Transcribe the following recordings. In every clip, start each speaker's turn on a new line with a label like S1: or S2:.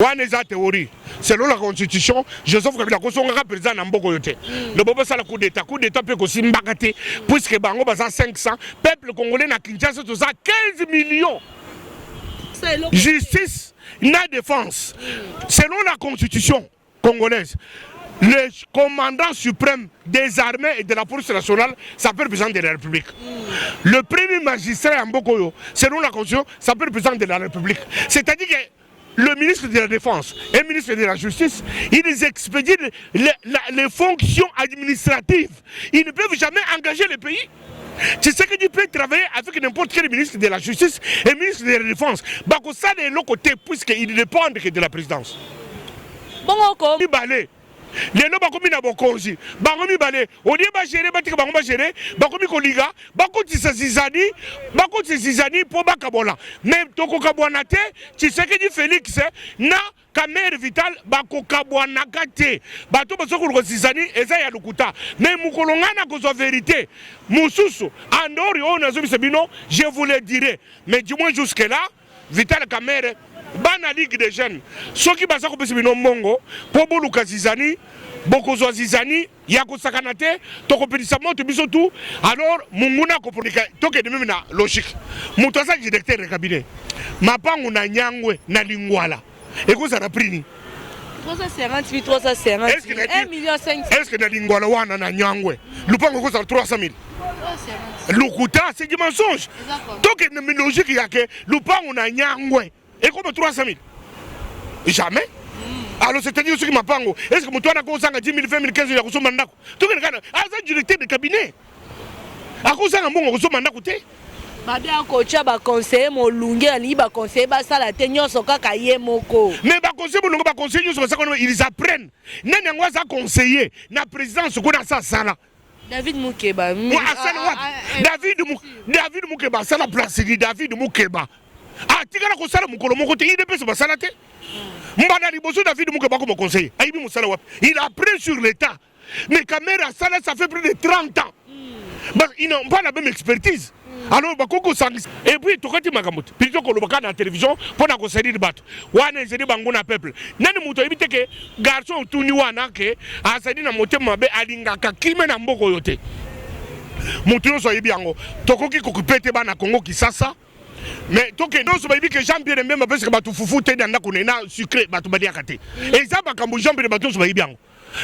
S1: Wana eza théorie. Selon la constitution, Joseph Kabila akosongaka président na mboka oyo te. Lobo basala coup d'état, coup d'état mpe kosimbaka te, puisque bango baza 500, peuple congolais na Kinshasa toza 15 millions. Justice na défense, selon la constitution congolaise, le commandant suprême des armées et de la police nationale s'appelle président de la République. Le premier magistrat ya mboka oyo, selon la constitution, s'appelle président de la République. C'est-à-dire que le ministre de la Défense et le ministre de la Justice, ils expédient les fonctions administratives. Ils ne peuvent jamais engager le pays. Tu sais que tu peux travailler avec n'importe quel ministre de la Justice et ministre de la Défense. Bakosala eloko te, puisqu'ils dépendent que de la présidence.
S2: Bongo ko
S1: Mibale, lelo bakomi na bokonzi, bango mibale, au lieu bagérer, batika bango bagérer, bakomi kolinga bakotisa zizanie, bakotisa zizanie mpo bakabola. Mais tokokabwana te. Tshisekedi Félix na Kamerhe Vital bakokabwanaka te. Bato baza koluka zizanie, eza ya lokuta. Mais mokolo ngai na kozwa vérité mosusu andori oyo nazobisa bino, je vous le dirai. Mais du moins jusque là, Vital Kamerhe, bana Ligue des jeunes, soki baza kopesa bino mbongo mpo boluka zizanie, bokozwa zizanie ya kosakana te. Tokopelisa moto biso tu. Alors monguna akopolika. Tokende même na logique. Moto aza directeur de cabinet, mapangu na Nyangwe na Lingwala ekozala prix nini?
S2: 350 350.
S1: Est-ce que
S2: 1 million 5.
S1: Est ce que na Lingwala wana, na Nyangwe, lupango ekozala 300 000? Lokuta, c'est du mensonge. Tokende logique ya ke lupango na Nyangwe ekoma 300 000, jamais. Alors c'est-à-dire soki mapango, est ce que moto wana akozanga 10 000, 20 000, 15 000 ya kosomba ndako? Tokende kaka, aza directeur de cabinet, akozanga mbongo kosomba ndako te.
S2: Babi akotya baconseiller molunge, alingi baconseiller basala te, nyonso kaka ye moko.
S1: Mais baconseiller molunge, baconseiller nyonso basaka wana, ils apprennent. Nani yango aza conseiller na présidence kuna asa asala?
S2: David Mukeba.
S1: Asala wapi David Mukeba? Asala place ni David Mukeba atikala kosala mokolo moko te. UDPS basala te. Mbala liboso David Mukeba akoma conseiller, ayibi mosala wapi? Il a pris sur l'état. Mais Kamerhe asala, ça fait plus de 30 ans. Ils n'ont pas la même expertise. Alors bakoki kosangisa et puis tokati makambo te. Plutôt koloba kaka na télévision mpo na koserire bato wana, ezali bango na peuple. Nani moto ayebi te ke garçon otuni wana ke azali na motema mabe, alingaka kime na mboka oyo te? Moto nyonso ayebi yango. Tokoki kokipe te bana Kongo Kisasa. Mais tokende, nyonso bayebi ke Jean Pierre Mbemba apesaka bato fufu te na ndako na ye, na sucré bato baliaka te. Eza makambo Jean Pierre, bato nyonso bayebi yango.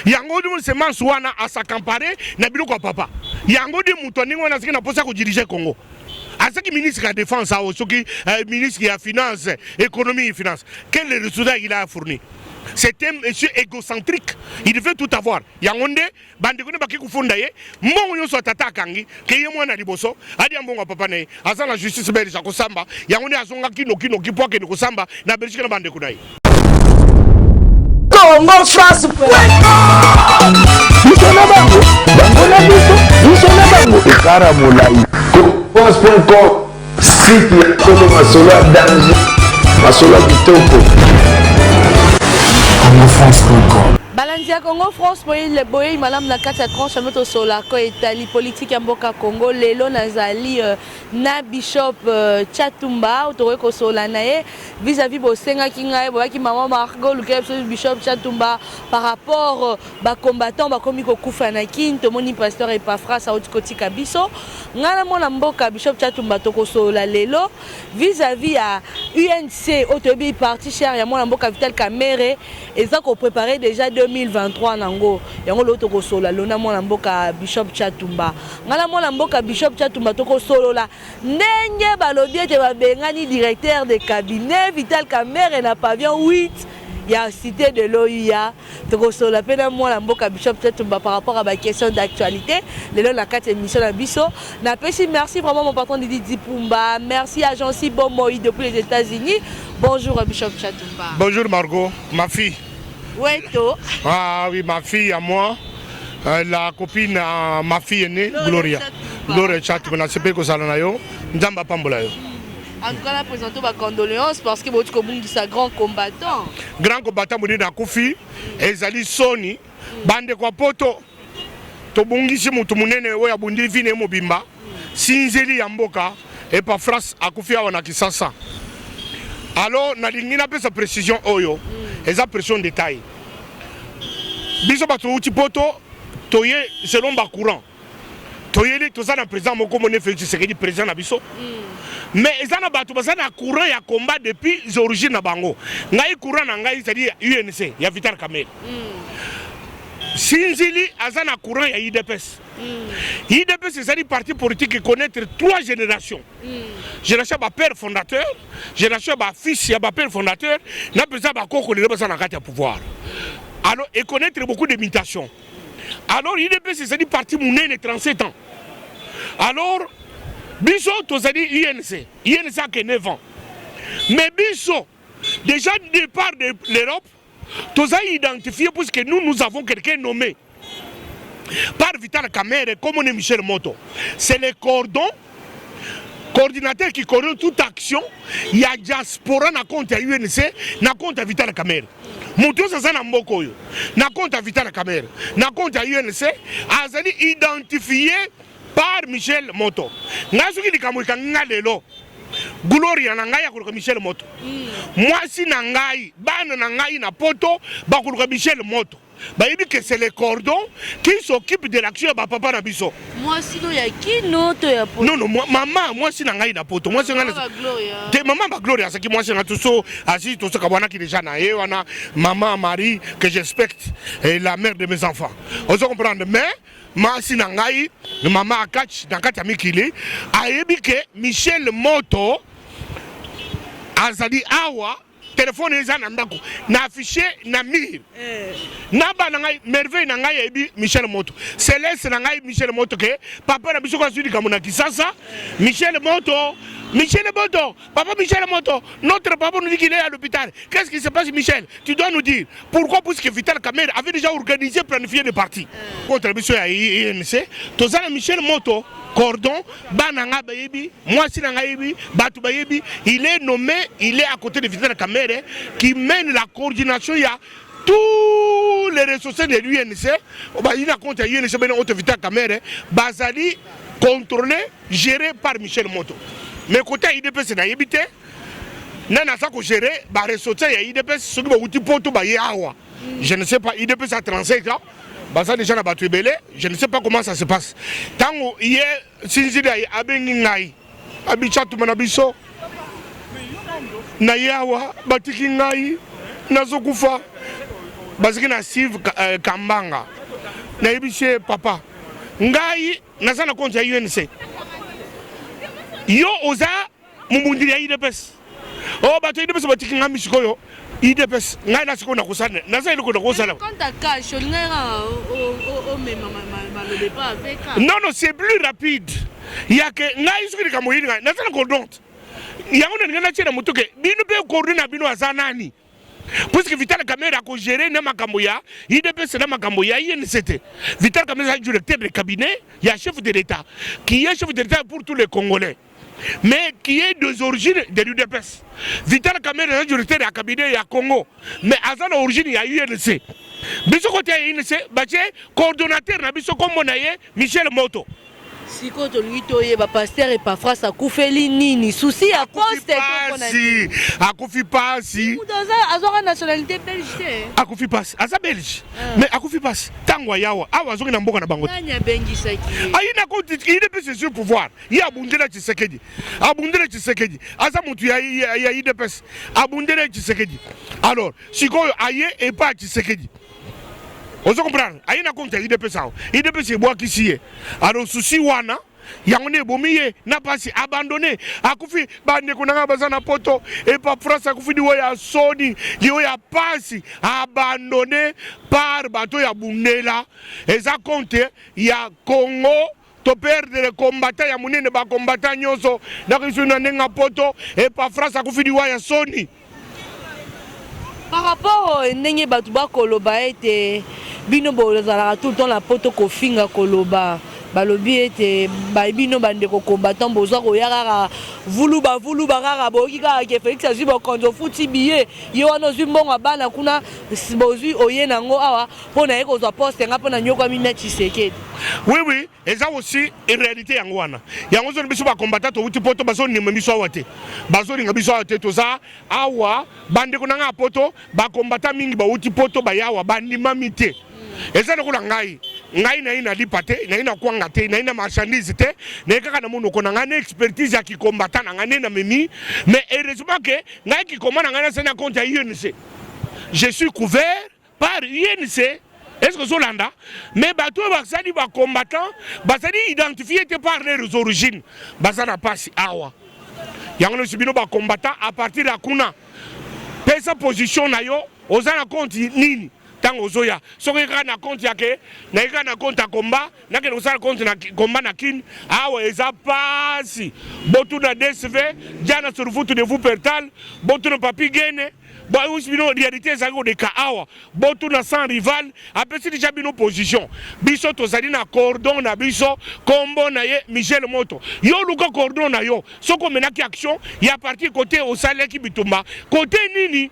S1: Yango ndi semence wana as'accaparer na biloko ya papa. Yango ndi moto ndenge wana azalaki na mposa ya kodiriger Congo, azalaki ministre ya Défense awo, soki ministre ya Finance, Économie et Finance. Quel est le résultat il a fourni? C'est un monsieur égocentrique, il devait tout avoir. Yango nde bandeko nde baki kofunda ye. Mbongo nyonso ya tata akangi ke ye mwana liboso adia mbongo ya papa na ye. Aza na justice belge, akosamba. Yango nde azongaki nokinoki mpo akende kosamba na Belgique na bandeko na ye.
S3: Congo France. Biso na bango, bango na biso, biso na bango, ekara molai. France.com, site ya solo, masolo ya danger, masolo ya kitoko.
S4: Congofrance.com.
S2: Balandi ya Congo France, boyei malamu na kati ya tranche yango. Tosolako etali politike ya mboka Congo. Lelo nazali na Bishop Chatumba. Tokoki kosola na ye vis-à-vis bosengaki ngai, boyaki mama Margot lukela biso Bishop Chatumba par rapport bacombattant bakomi kokufa na Kini. Tomoni pasteur Epafras auti kotika biso. Ngai na mwana mboka Bishop Chatumba tokosolola lelo vis-à-vis ya UNC oyo toyebi, parti cher ya mwana mboka Vital Kamerhe, eza kopréparer déjà 2023 nango. Yango lelo tokosolola lelo na mwana mboka Bishop Chatumba. Ngai na mwana mboka Bishop Chatumba tokosolola ndenge balobi ete babengani directeur de cabinet Vital Kamerhe na pavillon 8 ya Cité de l'OUA. Tokosolola mpe na mwana mboka Bishop Chatumba par rapport à baquestion d'actualité lelo na kati ya émission na biso. Napesi merci vraiment mon patron Didi Dipumba, merci agence Bomoi depuis les États-Unis. Bonjour Bishop Chatumba.
S1: Bonjour Margot, ma fille.
S2: Weto.
S1: Ah oui, ma fille à moi, la copine à ma fille aînée Gloria, Gloria Chatumba. Nasepeli kozala na yo, Nzambe apambola yo.
S2: En tout cas, na présente bacondoléance parce que boti kobungisa grand combattant.
S1: Grand combattant monene akufi, ezali soni. Bandeko ya poto, tobungisi motu monene oyo abundi vie na ye mobimba, sinzeli ya mboka. Epafras akufi awa na Kisasa. Alors nalingi napesa précision oyo, eza précision détail. Biso bato outi poto, toye selon bacourant, toyeli toza na président moko mone, Félix Tshisekedi, président na biso. Mais eza na bato baza na courant ya combat depuis origine na bango. Ngai, courant na ngai ezali UNC ya Vital Kamerhe. Sinzili aza na courant ya UDPS. UDPS ezali parti politique connaître trois générations: génération ya bapère fondateur, génération ya bafils ya bapère fondateur, na mpenza bakoko lelo baza na kati ya pouvoir. Alors econnaître beaucoup de mutations. Alors UDPS ezali parti monene, 37 ans. Alors biso tozali UNC. UNC ake 9 ans, mais biso déjà départ de l'Europe toza identifié, puisque nous, nous avons quelqu'un nommé par Vital Kamerhe comme on est Michel Moto. C'est le cordon coordinateur qui coordonne toute action ya diaspora na compte ya UNC, na compte ya Vital Kamerhe. Moto nyonso aza na mboka oyo na compte ya Vital Kamerhe, na compte ya UNC, azali identifié par Michel Moto. Ngai soki likambo ekangi nga lelo, Gloria na ngai akoluka Michel Moto, mwasi na ngai, bana na ngai na poto bakoluka Michel Moto. Bayebi ke c'est le cordon qui s'occupe de l'action ya bapapa na biso.
S2: Mwasi no ya kino to ya poto?
S1: Non, mama mwasi na ngai na poto, mwasi ngai
S2: Mama Gloria.
S1: Te, mama bagloria azalaki mwasi na toso, asi tosokabwanaki déjà na ye wana. Mama Marie que je respecte et la mère de mes enfants, ozo comprendre. Mais mwasi na ngai, mama Akach na kati ya mikili, ayebi ke Michel Moto azali awa. Telefone eza na ndako, na affiche na mur. Na bana ngai, Merveille na ngai ayebi Michel Moto, Celeste na ngai Michel Moto, ke papa na biso ko azwi likambo na Kisasa, Michel Moto, Michel Moto, papa Michel Moto, notre papa nous dit qu'il est à l'hôpital. Qu'est-ce qui se passe? Michel, tu dois nous dire pourquoi, puisque Vital Kamerhe avait déjà organisé, planifié le parti contre biso ya UNC. Toza na Michel Moto cordon. Bana nga bayebi, mwasi na ngai yebi, bato bayebi. Il est nommé, il est à côté de Vital Kamerhe qui mène la coordination ya tous les ressources de l'UNC. Bazali na compte ya UNC bene oto Vital Kamerhe, bazali contrôlé, géré par Michel Moto. Mais côté ya UDPS, nayebi te nani aza kogérer baressortissants ya UDPS soki bauti poto baye awa. Je ne sais pas. UDPS a 35 ans, baza déjà na bato ebele. Je ne sais pas comment ça se passe. Ntango ye Sinzili aye, abengi ngai, abitya tuma na biso na ye awa, batiki ngai nazokufa, bazalaki na Sive Kambanga. Nayebisi ye: "Papa, ngai naza na compte ya UNC, yo oza mobundili ya UDPS. O bato ya UDPS batiki ngai sikoyo. UDPS, ngai na sikoyo nakosala, naza eloko nakosala."
S2: Quant à cash, olingaka omema maloba epa aveka?
S1: Non, c'est plus rapide yake ngai soki likambo yini, ngai naza na cordon yango, nalingi natie na moto ke bino mpe cordon na bino aza nani, puisque Vital Kamerhe akogérer na makambo ya UDPS, na makambo ya UNC te. Vital Kamerhe aza directeur de cabinet ya chef de l'État, qui est chef de l'État pour tous les Congolais, mais qui est des origines de l'UDPS. Vital Kamerhe aza directeur ya cabinet ya Congo, mais aza na origine ya UNC. Biso kote ya UNC, batie coordonnateur na biso, kombo na ye Michel Moto.
S2: Sikoyo tolingi toyeba, pasteur Epafras akufeli nini? Souci ya poste?
S1: Pasi, akufi pasi.
S2: Azwaka nationalité belge te?
S1: Akufi pasi. Aza belge, mais akufi pasi ntango ayawa awa, azongi na mboka na bango.
S2: Nani abengisaki ye?
S1: Ayina UDPS sur pouvoir. Ye abundela Tshisekedi, abundela Tshisekedi, aza motu ya UDPS, abundela Tshisekedi. Alors sikoyo aye epa ya Tshisekedi, ozo comprendre, aye na compte ya UDPS awa, UDPS ebwakisi ye. Alors souci wana yango nde ebomi ye na pasi, abandonné, akufi. Bandeko na ngai baza na poto, Epafras akufi liwa ya soni, liwa ya pasi, abandonné par bato ya bundela. Eza compte ya Congo, toperdre combattant ya monene. Bacombattants nyonso nakobiso na ndenge ya poto, Epafras akufi liwa ya soni.
S2: Par rapport ndenge bato bakoloba ete bino bozalaka tout le temps na poto, kofinga, koloba. Balobi ete ba bino ba ndeko combattant boza koya kaka vuluba vuluba kaka boyoki kaka ke Felix azwi bokonzi ofuti billet ye wana ozwi mbongo ya bana kuna bozwi oye na yango awa mpo na ye kozwa poste nga mpo na nyokwami na Tshisekedi.
S1: Oui oui eza aussi realite yango wana yango ozoni biso ba combattant towuti poto bazondima biso awa te bazolinga biso awa te toza awa bandeko na ngai ya poto ba combattant mingi bawuti poto bayawa bandimami te. Eza lokola ngai, ngai nayi na lipa te, nayi na kwanga te, nayi na marchandise te, nayi kaka na monoko na ngai na expertise ya ki combattant na ngai nde na memi, mais heureusement que ngai ki combat na ngai nasali na compte ya UNC. Je suis couvert par UNC. Est-ce que ozolanda? Mais bato oyo basali ba combattants bazali identifier te par leurs origines, baza na pasi awa. Yango nayebisi bino ba combattants à partir ya kuna, pesa position na yo, oza na compte nini? Tango ozoya soki kaka na compte ya ke naye kaka na compte ya combat nakende kosala compte na combat na kin awa eza pasi botuna DSV Diana Survutu de Wuppertal botuna Papy Gene bayebisi bino realite ezali koleka awa botuna sans rival apesi deja bino position biso tozali na cordon na biso kombo na ye Michel Moto yo luka cordon na yo soki omenaki action ya partir kote osalaki bitumba kote nini.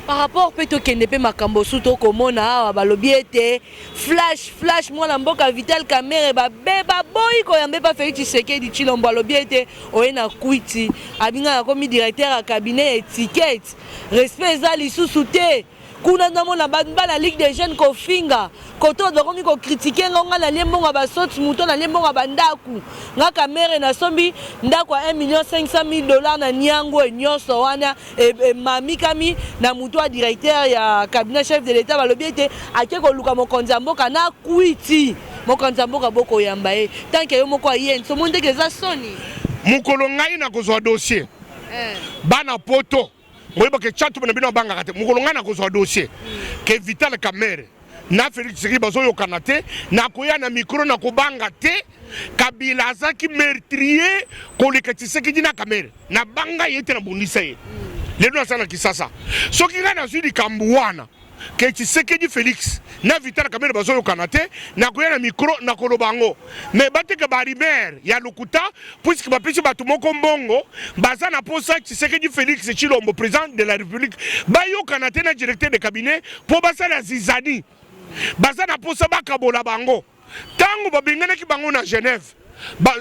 S2: Par rapport pe tokende pe makambo su tokomona awa balobi ete flash flash mwana mboka Vital Kamerhe babe baboyi koyamba epa Felix Tshisekedi Tshilombo alobi ete oye na kwiti abinga nakomi directeur ya cabinet ya etiquette respect eza lisusu te kuna namona bana ligue des jeunes kofinga koto bato bakomi ko critiquer nga nga nalie mbongo ya ba saute mouton nalie mbongo ya ba ndaku nga Kamerhe nasombi ndako ya 1 million 500 mille dollars na Niangwe nyonso wana emamikami na moto ya directeur ya cabinet chef de l'etat balobi ete ake koluka mokonzi ya mboka na kwiti mokonzi ya mboka bokoyamba ye tant que yo moko aye nsomo ndeke eza soni.
S1: Mokolo ngai nakozwa dossier bana poto boyeba ke Tshatumba na bino abangaka te mokolo ngai nakozwa dossier ke Vital Kamerhe na Felix Tshisekedi bazoyokana te nakoya na micro nakobanga te Kabila azalaki meurtrier koleka Tshisekedi na Kamerhe nabanga ye te nabundisa ye lelo naza na Kisasa soki ngai nazwi likambo wana ke Tshisekedi Felix na Vital Kamerhe bazoyokana te nakoya na micro nakoloba yango mais bateka ba rumeur ya lokuta puisque bapesi bato moko mbongo baza na posa Tshisekedi Felix Tshilombo president de la Republique bayokana te na directeur de cabinet po basala zizani baza na posa bakabola bango tango babenganaki bango na Genève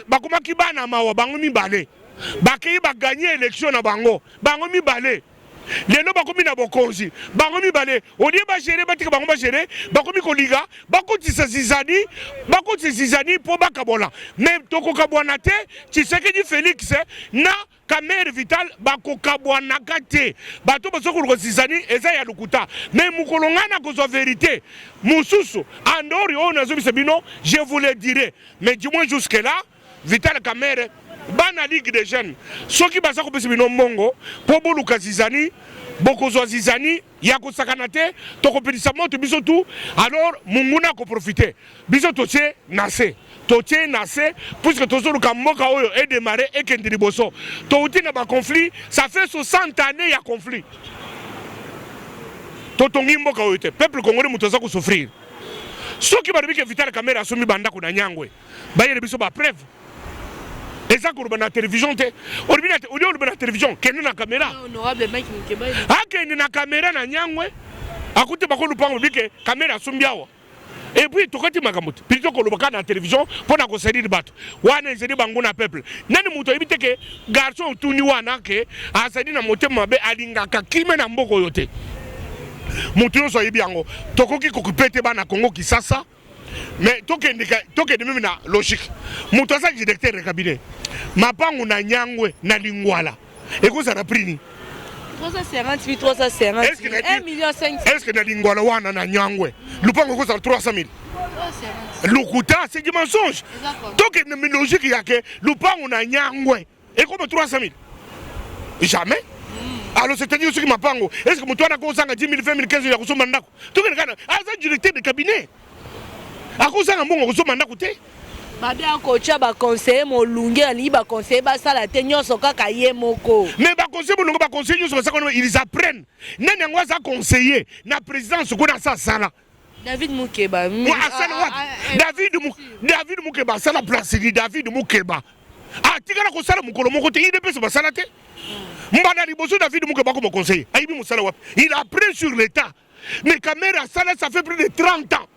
S1: bakomaki bana mawa bango mibale bakei ba gagner election na bango bango mibale Lelo bakomi na bokonzi bango mibale au lieu ba gerer batika bango ba gerer bakomi kolinga bakotisa zizani bakotisa zizani po bakabola mais tokokabwana te Tshisekedi Felix na Kamerhe Vital bakokabwanaka te bato bazo koluka zizani eza ya lokuta mais mokolo ngai nakozwa verite mosusu en dehors oyo nazobisa bino je vous le dirai mais du moins jusque là Vital Kamerhe bana ligue des jeunes soki baza kopesa bino mbongo po boluka zizani bokozwa zizani ya kosakana te tokopelisa moto biso tout alors monguna akoprofite biso totie na se totie na se puisque tozoluka mboka oyo edemare ekende liboso touti na baconflit ça fait 60 années ya conflit totongi mboka oyo te peuple congolais moto aza kosouffrir soki balobi ke Vital Kamerhe asombi bandako na Nyangwe bayele biso ba preuve eza koloba na television te olobi na olie oloba na television kende na kamera akende na kamera na nyangwe akuti bako lupango bike kamera asombi awa et puis tokati makambo te plutôt koloba kaka na television mpo na kosaliri bato wana ezali bango na peuple nani moto ayebi te ke garçon otuni wana ke azali na motema mabe alingaka kime na mboka oyo te moto nyonso ayebi yango tokoki kokipe te bana Congo Kisasa Mais tokende tokende meme na logique. Moto aza directeur de cabinet. Mapangu na Nyangwe na Lingwala ekozala prix nini?
S2: 350 350 1 million 500.
S1: Est-ce que na Lingwala wana na Nyangwe lupango ekozala 300 000? Lokuta, c'est du mensonge. Tokende na logique ya ke lupango na Nyangwe ekoma 300 000 jamais. Alors c'est-à-dire soki mapango est-ce que moto wana akozanga 10 000 20 000 15 000 ya kosomba ndako tokende kaka aza directeur de cabinet akozanga mbongo kosomba ndako te
S2: babi akotya baconseiller molunge alingi baconseiller basala te nyonso kaka ye moko
S1: mais baconseiller molunge baconseiller nyonso basaka ils apprennent nani yango aza conseiller na présidence kuna asa asala.
S2: David Mukeba
S1: asala wapi? David Mukeba asala place ni David Mukeba atikala kosala mokolo moko te. UDPS basala te. Mbala liboso David Mukeba akoma conseiller, ayibi mosala wapi? Il a pris sur l'état. Mais Kamerhe asala, ça fait plus de 30 ans.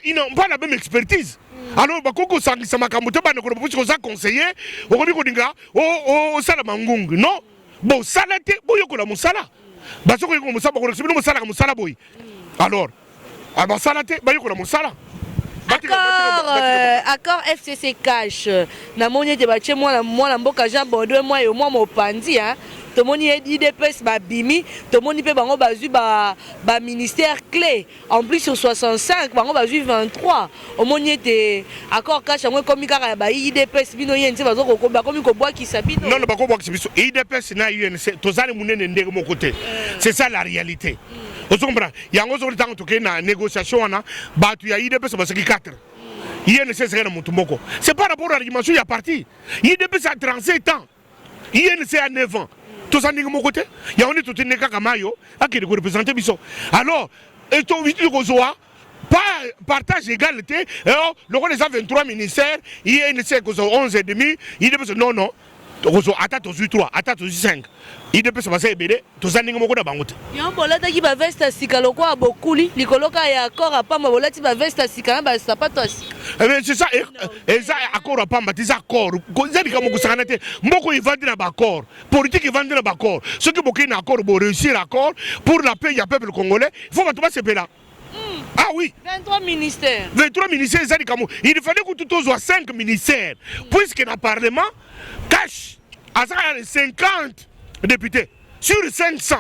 S1: Ils n'ont pas la même expertise. Alors bakoki kosangisa makambo te. Bandeko na bopusi, koza conseiller, okomi kolinga osala mangungu. Non, bosala te, boyokola mosala. Bazokoyokola mosala, bakolakisa bino mosalaka mosala boye. Alors basala te, bayokola mosala.
S2: Accord FCC CACH, namoni ete batie mwana mboka Jean Baudouin mwa yo mwa mopanzi. Tomoni UDPS babimi, tomoni mpe bango bazwi baministère clé. En plus, sur 65, bango bazwi 23. Omoni ete accord CACH yango ekomi kaka ya ba UDPS, bino UNC bakomi kobwakisa bino?
S1: Non, bakobwakisa biso? UDPS na UNC tozali monene ndenge moko te, c'est ça la réalité. Ozokomprendre yango? Ozokoli ntango tokei na négociation wana, bato ya UDPS basaki 4, UNC ezalaki na motu moko. C'est par rapport à la dimension ya parti. UDPS a 37 ans, UNC a 9 ans. Toza ndenge moko te. Yango nde totende kaka mayo akende koreprésenter biso. Alors kozwa pas partage égal te. Lokola eza 23 ministère, UNC ekozwa 11 et demi, UDPS non, non, tokozwa ata tozwi 3, ata tozwi 5. UDPS baza ebele, toza ndenge moko na bango te.
S2: Yango bolataki baveste ya sika lokola bokuli likolo kaka ya accord ya pamba. Bolati baveste ya sika na basapato ya sika.
S1: C'est ça, eza accord ya pamba te, eza accord, eza likambo kosakana te. Mboka evandi na baaccord politique, evandi na baaccord. Soki bokei na accord, boréussir accord pour la paix ya peuple congolais, il faut bato basepela. Ah oui.
S2: 23 ministères.
S1: 23 ministères, eza likambo. Il fallait kutu tozwa 5 ministères, puisque na parlement CACH azaka na 50 députés sur 500.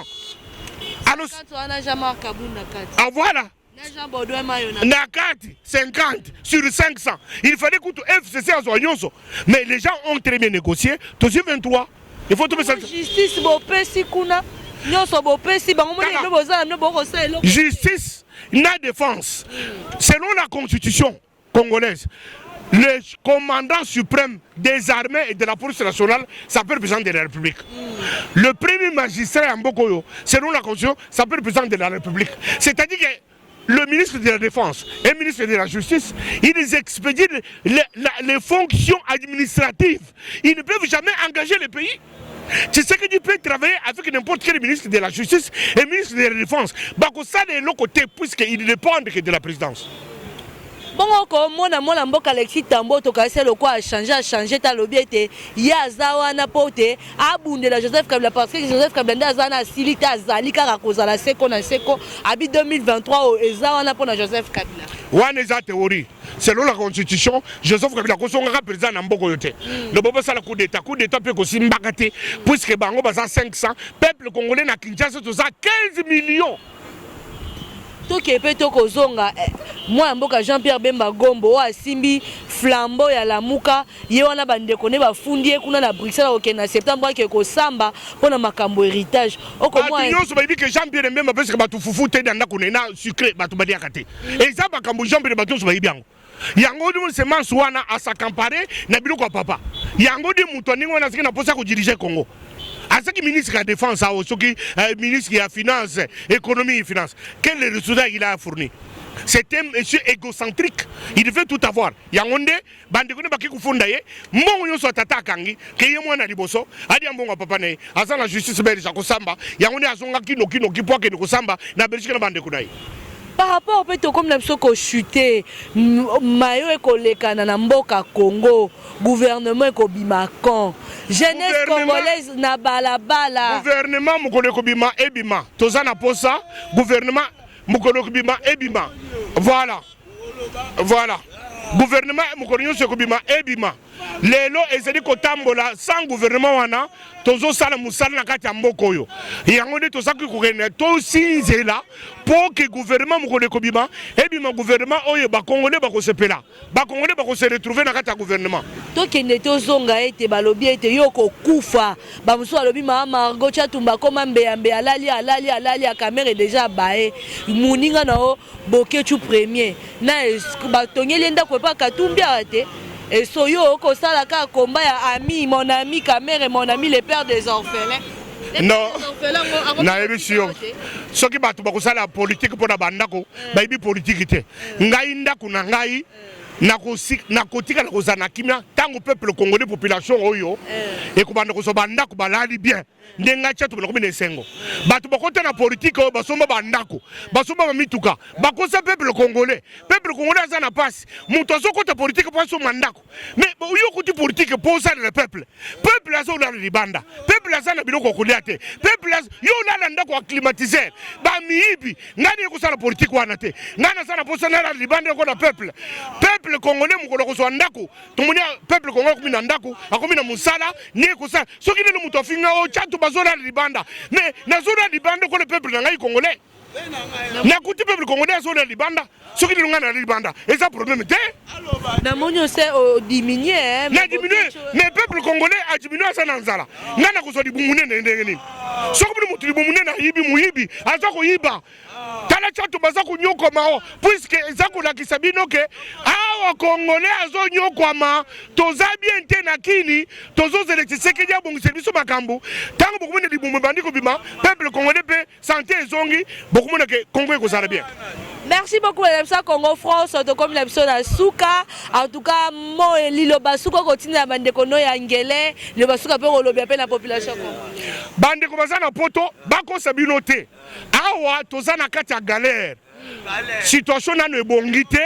S2: Alors wana Jean-Marc Kabunda kati.
S1: Ah voilà.
S2: Na Jean Baudouin Mayo.
S1: Na na kati, 50 sur 500. Il fallait kutu FCC azwa nyonso, mais les gens ont très bien négocié, tozwi 23. Il faut topesa.
S2: Justice bopesi kuna, nyonso bopesi bango. Moni elo bozala bino bokosala eloko.
S1: Justice na défense, selon la constitution congolaise, le commandant suprême des armées et de la police nationale s'appelle le président de la République. Le premier magistrat ya mboka oyo, selon la constitution, s'appelle le président de la République. C'est-à-dire que le ministre de la Défense et le ministre de la Justice, ils expédient les fonctions administratives. Ils ne peuvent jamais engager le pays. Tu sais que tu peux travailler avec n'importe quel ministre de la Justice et ministre de la Défense. Bakosala eloko te, puisqu'ils dépendent que de la présidence.
S2: Bongo komona mwana mboka Alexis Tambo, tokanisi lokola achange, achange te. Alobi ete ye aza wana mpo te abundela Joseph Kabila, parce que Joseph Kabila nde aza wana, asili te, azali kaka kozala seko na seko. Abi 2023 oyo eza wana mpona Joseph Kabila.
S1: Wana eza théorie. Selon la constitution, Joseph Kabila akosongaka président na mboka oyo te. Lobo basala coup d'état, coup d'état mpe kosimbaka te, puisque bango baza 500. Peuple congolais na Kinshasa toza 15 millions.
S2: Toke mpe tokozonga. Mwana mboka Jean Pierre Bemba Gombo oyo asimbi flambeau ya Lamuka, ye wana bandeko nde bafundi ye kuna na Bruxelles. Akokende na septembre, ake kosamba mpona makambo héritage.
S1: Bato nyonso bayebi ke Jean Pierre Bemba apesaka bato fufu te na ndako na ye, na sucré bato baliaka te. Eza makambo Jean Pierre, bato nyonso bayebi yango. Yango ndi semence wana as'accaparer na biloko ya papa. Yango ndi moto ndenge wana azalaki na mposa kodiriger Congo. Azalaki ministre ya défense awo, soki ministre ya finance, économie et finance. Quel est le résultat il a fourni? C'est un monsieur égocentrique, il veut tout avoir. Yango nde bandeko nde baki kofunda ye. Mbongo nyonso ya tata akangi ke ye mwana liboso adia mbongo ya papa na ye. Aza na justice belge, akosamba. Yango nde azongaki nokinoki mpo akende kosamba na Belgique na bandeko na ye.
S2: Par rapport mpe tokomi na biso kochute, mayo ekolekana na mboka Congo, gouvernement ekobima quand? Jeunesse congolaise na balabala.
S1: Gouvernement mokolo ekobima, ebima. Toza na posa gouvernement mokolo ekobima, ebima. Voilà, voilà, gouvernement mokolo nyonso ekobima, ebima. Lelo ezali kotambola sans gouvernement wana. Tozosala mosala na kati ya mboka oyo. Yango nde tozalaki kokende tosinzela mpo ke gouvernement mokolo ekobima, ebima gouvernement oyo bakongolais bakosepela, bakongolais bakose retrouver na kati ya gouvernement.
S2: Tokende tozonga ete balobi ete yo kokufa. Bamosusu balobi mama Margot Tshatumba akoma mbeyambe, alali, alali, alali. Akamere déjà baye moninga na yo Boketshu premier na batongeli ye ndako epa Katumbi awa te. Eso yo okosala kaka komba ya ami, mon ami Kamere, mon ami le père des orphelins.
S1: Non, nayebisi yo, soki bato bakosala politike mpo na bandako, bayebi politike te. Ngai, ndako na ngai, nakotikala kozala na kimia ntango peuple congolais, population oyo ekobanda kozwa bandako, balali bien. Nde ngai tia tobanda komi na esengo. Bato bakota na politike oyo, basomba bandako, basomba bamituka, bakosa peuple congolais. Peuple congolais aza na pasi. Moto azokota politike mpo asomba ndako, mais yo okuti politike mpo osalela peuple. Peuple aza olala libanda, peuple aza na biloko ya kolia te, peuple yo olala ndako ya climatiseur, bamiyibi. Ngai naye kosala politike wana te. Ngai naza na mposa nalala libanda yoko na peuple. Peuple congolais, mokolo akozwa ndako, tomoni peuple congolais akomi na ndako, akomi na mosala, nie kosala. Soki lelo moto afinga o Tshatumba azolala libanda, mais nazolala libanda okolo peuple na ngai congolais. Nakuti peuple congolais azolala libanda. Soki lelo ngai nalali libanda, eza problème te.
S2: Namoni ose odiminue.
S1: Na diminue, mais peuple congolais adiminue, aza na nzala. Ngai nakozwa libumu nene ndenge nini? Soki bino moto libumu nene ayibi, moyibi aza koyiba. Tala, Tshatumba baza konyokoma o, puisque eza kolakisa bino ke awa congolais azonyokwama. Toza bien te na kini. Tozozela Tshisekedi abongisela biso makambo. Ntango bokomona libumu ebandi kobima, peuple congolais mpe santé ezongi, bokomona ke Congo ekozala bien.
S2: Merci beaucoup na biso Congo France. Tokomi na biso na suka. En tout cas, mo liloba suka kotinda bandeko no ya ngele, liloba suka mpe kolobia mpe na population Congo.
S1: Bandeko baza na Poto, bakosa bino te. Awa toza na kati ya galère, situation nano ebongi te,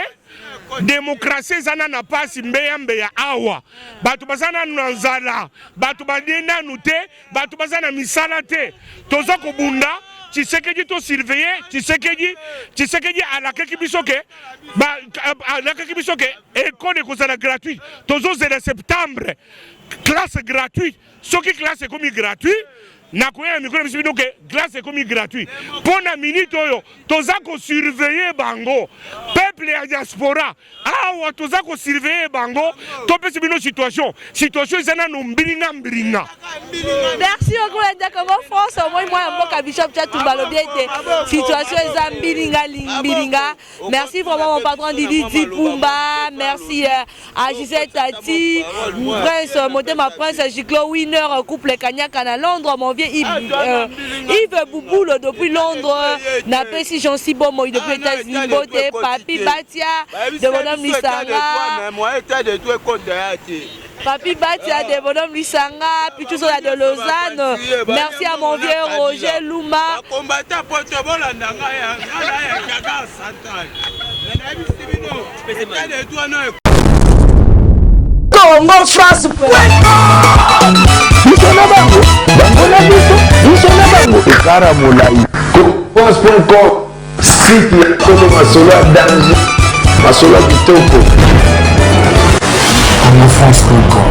S1: démocratie eza nanu na pasi, mbeya mbeya. Awa bato baza nanu na nzala, bato balie nanu te, bato baza na misala te. Toza kobunda. Tshisekedi, tosurveille Tshisekedi. Tshisekedi alakaki biso ke alakaki biso ke école ekozala gratuite. Tozozela septembre, classe gratuite. Soki classe ekomi gratuit, nakoya na mikolo biso bino ke classe ekomi gratuit. Mpo na minute oyo, toza kosurveille bango. Peuple ya diaspora awa, toza kosurveille bango. Topesi bino situation. Situation eza nano mbilinga mbilinga.
S2: Merci beaucoup na Congo France. Omoi mwana mboka Bishop Tshatumba alobi ete situation eza mbilinga mbilinga. Merci vraiment, mon patron Didi Dipumba. Merci à Gisèle Tati, Prince Motema, Prince Giclo Winner, couple Kanyaka na Londres, mon vieux Yves, Yves Bouboule depuis Londres, Napesi Jean Bomo depuis États-Unis, Bote, Papi Batia de Bonhomme Lisanga. Papi Batia de Bonhomme Lisanga, Pichuso de Lausanne. Merci à mon vieux Roger Luma.
S4: Combattant poto, bolanda ngai, ngai ya Gare Centrale. Nayebisi bino, état de droit no.
S5: Congo France.
S3: Biso na bango, bango na biso, biso na bango, ekara molai. France.com, site ya solo, masolo ya danger, masolo ya kitoko.
S6: congofrance.com.